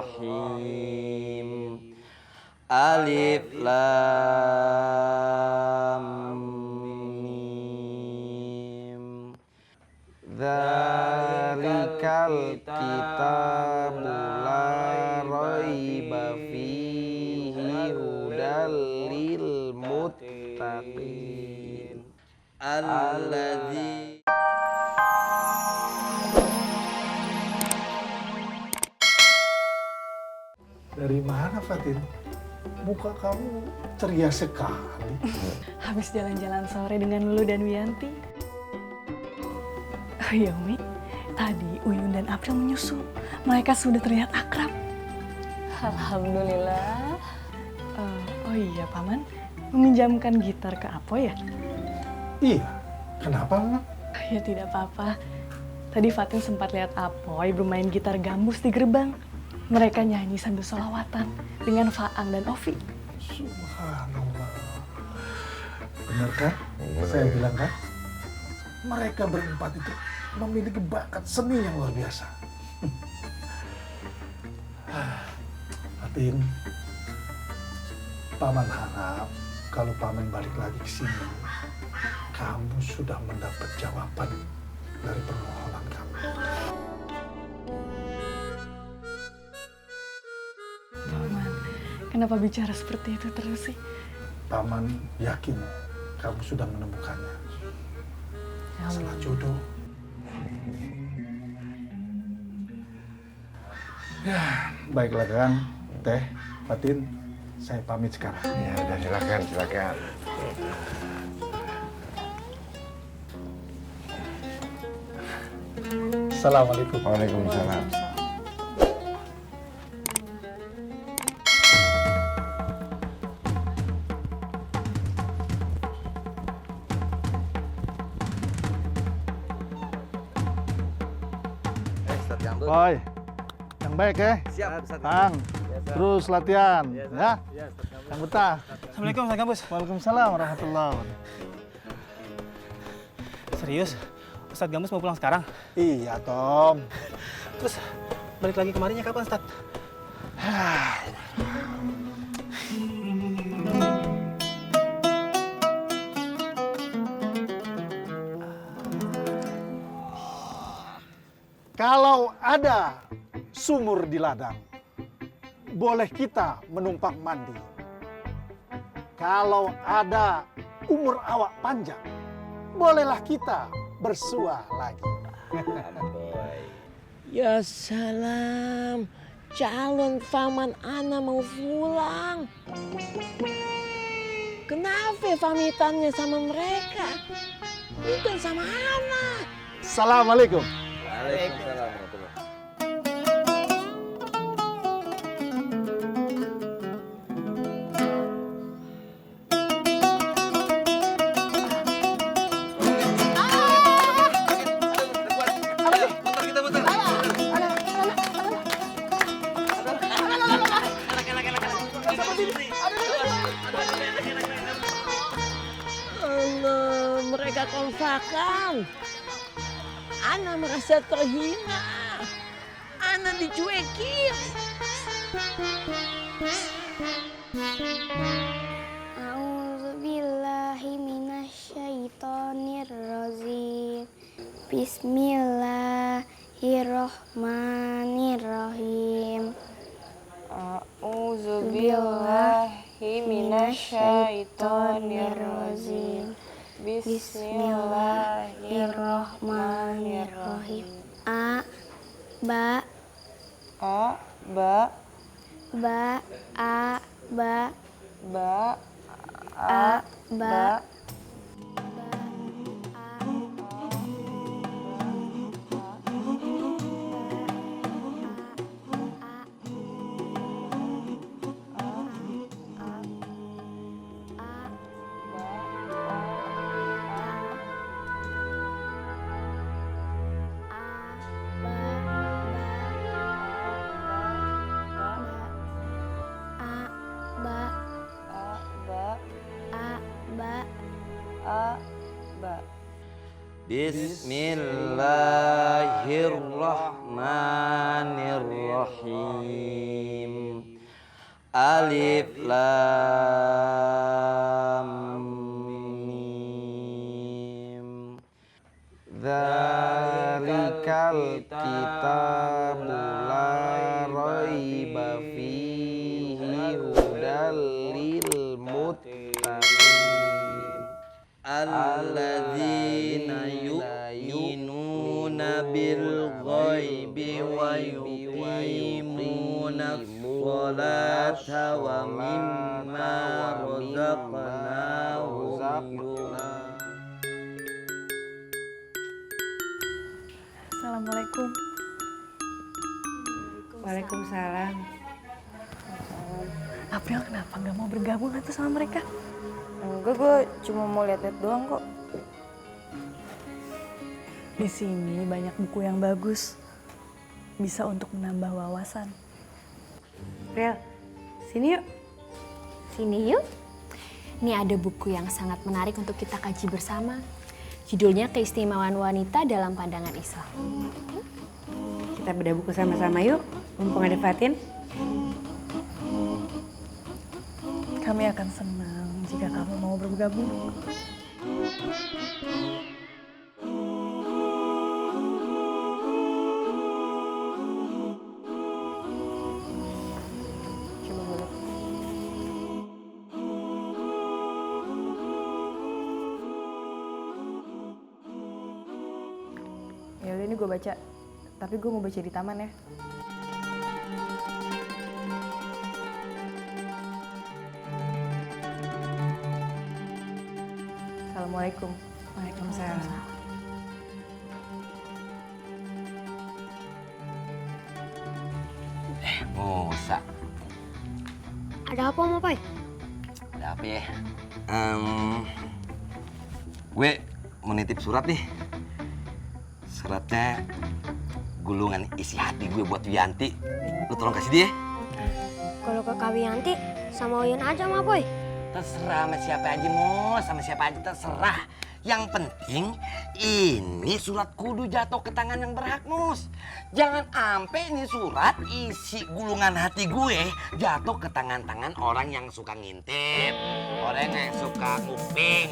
Bismillahirrahmanirrahim. Alif Lam Mim. Dzalikal kitabu la raiba fihi hudal lil muttaqin. Alladzi Dari mana, Fatin? Muka kamu ceria sekali. Habis jalan-jalan sore dengan Lulu dan Wianti. Oh iya, Umi. Tadi Uyun dan April menyusul. Mereka sudah terlihat akrab. Alhamdulillah. Oh iya, Paman. Meminjamkan gitar ke Apo ya? Iya, kenapa, Mak? Ya tidak apa-apa. Tadi Fatin sempat lihat Apoy bermain gitar gambus di gerbang. Mereka nyanyi sambil sholawatan dengan Faang dan Ovi. Subhanallah. Benar kan? Saya bilang kan? Mereka berempat itu memiliki bakat seni yang luar biasa. Fatin, Paman harap kalau Paman balik lagi ke sini, kamu sudah mendapat jawaban dari permohonan kamu. Paman, kenapa bicara seperti itu terus sih? Paman yakin kamu sudah menemukannya. Masalah jodoh. Ya, baiklah kan, Teh, Fatin, saya pamit sekarang. Ya udah, silakan. Assalamualaikum. Waalaikumsalam. Boy, yang baik ya. Siap, Ustaz. Tang, terus latihan, ya. Yang betah. Assalamualaikum, Ustaz Gambus. Waalaikumsalam warahmatullahi wabarakatuh. Serius? Ustaz Gambus mau pulang sekarang? Iya, Tom. Terus balik lagi kemarinnya kapan, Ustaz? Kalau ada sumur di ladang, boleh kita menumpang mandi. Kalau ada umur awak panjang, bolehlah kita bersua lagi. Ya salam, calon paman Ana mau pulang. Kenapa pamitannya sama mereka? Bukan sama Ana. Assalamualaikum. Waalaikumsalam warahmatullahi. Allah, mereka konfakan. Ana merasa terhina. Ana dicuekin. A'udzubillahi minasyaitonirrajim. Bismillahirrahmanirrahim. A'udzubillahi minasyaitonirrajim. Bismillahirrahmanirrahim. A ba A ba ba a ba ba a ba A ba a ba Bismillahirrahmanirrahim. Alif lam mim. Dzalikal kitabu la raiba fihi hudal lil muttaqin. Alladzina yu'minuna bil ghaibi wa yuqimuna sholata wa mimma razaqnahum yunfiqun. Assalamualaikum. Waalaikumsalam. April kenapa nggak mau bergabung atau sama mereka? Enggak, gue cuma mau lihat-lihat doang kok. Di sini banyak buku yang bagus, bisa untuk menambah wawasan. April, sini yuk. Sini yuk. Ini ada buku yang sangat menarik untuk kita kaji bersama. Judulnya Keistimewaan Wanita dalam Pandangan Islam. Kita bedah buku sama-sama yuk, mumpung ada Fatin. Kami akan senang jika kamu mau bergabung. Coba gue lihat. Ya udah ini gue baca, tapi gue mau baca di taman ya. Assalamualaikum. Waalaikumsalam. Musa, Ada apa, Mapai? ada apa ya? Gue mau nitip surat nih. Suratnya gulungan isi hati gue buat Wianti. Lu tolong kasih dia. Kalau ke Kak Wianti, sama Uyun aja, Mapai. Terserah sama siapa aja, Mus. Sama siapa aja terserah. Yang penting ini surat kudu jatuh ke tangan yang berhak, Mus. Jangan ampe ini surat isi gulungan hati gue jatuh ke tangan-tangan orang yang suka ngintip, orang yang suka nguping.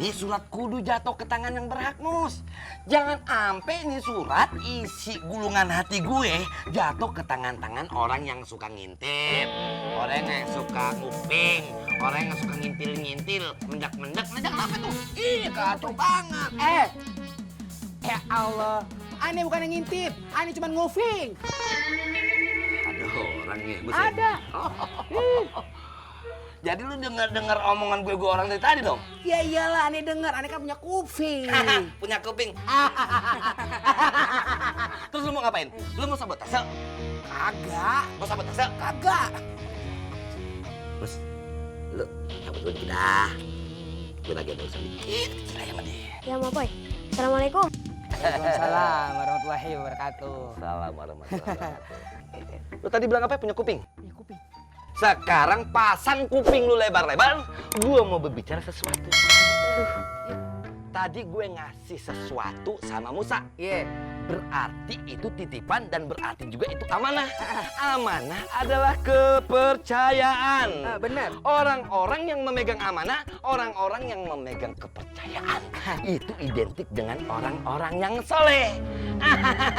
Ini surat kudu jatuh ke tangan yang berhak, Mus. Jangan ampe ini surat isi gulungan hati gue jatuh ke tangan-tangan orang yang suka ngintip, orang yang suka nguping, orang yang suka ngintil-ngintil, mendak-mendak apa tuh? Ih, kacau banget. Ya Allah, aneh bukan yang ngintip, aneh cuma ngufing. Ada orangnya, Mus. Ada. Jadi lu denger omongan gue orang dari tadi dong? Ya iyalah, aneh denger, aneh kan punya kuping. Punya kuping. Terus lu mau ngapain? Lu mau sabotase? Kagak, Mau sabotase? kagak. Terus lu cabut dulu dikit dah. Gue lagi ada urusan dikit cerai sama dia. Ya, Mapai. Assalamualaikum. Waalaikumsalam warahmatullahi wabarakatuh. Salam warahmatullahi wabarakatuh. Lu tadi bilang apa? Punya kuping? Punya kuping. Sekarang pasang kuping lu lebar-lebar. Gue mau berbicara sesuatu. Tadi gue ngasih sesuatu sama Musa. Iya. Berarti itu titipan dan berarti juga itu amanah. Amanah adalah kepercayaan. Benar. Orang-orang yang memegang amanah, orang-orang yang memegang kepercayaan, itu identik dengan orang-orang yang soleh.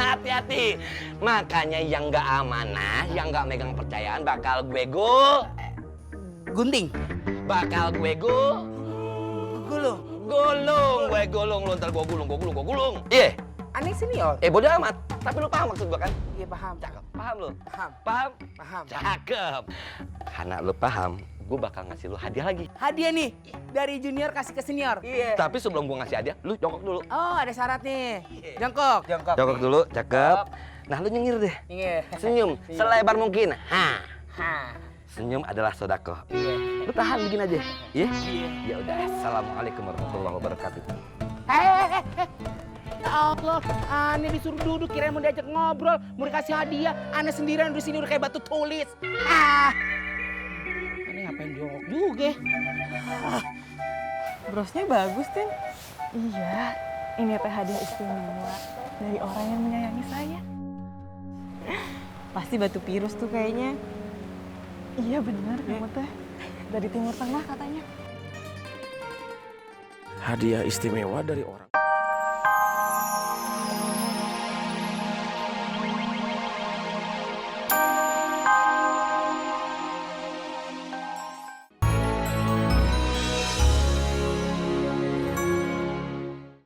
Hati-hati. Makanya yang nggak amanah, yang nggak megang kepercayaan bakal gue Gunting. bakal gue Gulung. gulung, gue gulung, lu ntar gue gulung. Iya. Aneh senior. Bodo amat. Tapi lu paham maksud gue kan? Iya paham. Cakep. Paham lu? Paham. Paham? Paham. Cakep. Karena lu paham, gue bakal ngasih lu hadiah lagi. Hadiah nih dari junior kasih ke senior. Iya. Tapi sebelum gue ngasih hadiah, lu jongkok dulu. Oh, ada syarat nih. Jongkok. Jongkok. Jongkok dulu, cakep. Nah, lu nyengir deh. Iya. Senyum selebar mungkin. Ha. Ha. Senyum adalah sodakoh. Iya. Lu tahan begini aja. Iya? Ya udah. Assalamualaikum warahmatullahi wabarakatuh. Ya Allah, aneh disuruh duduk, kirain mau diajak ngobrol, mau dikasih hadiah, aneh sendirian di sini udah kayak batu tulis. Aneh ngapain jongkok juga? Brosnya bagus, Tin. Iya, ini teh hadiah istimewa dari orang yang menyayangi saya. Pasti batu virus tuh kayaknya. Iya benar, kamu teh dari Timur Tengah katanya. Hadiah istimewa dari orang.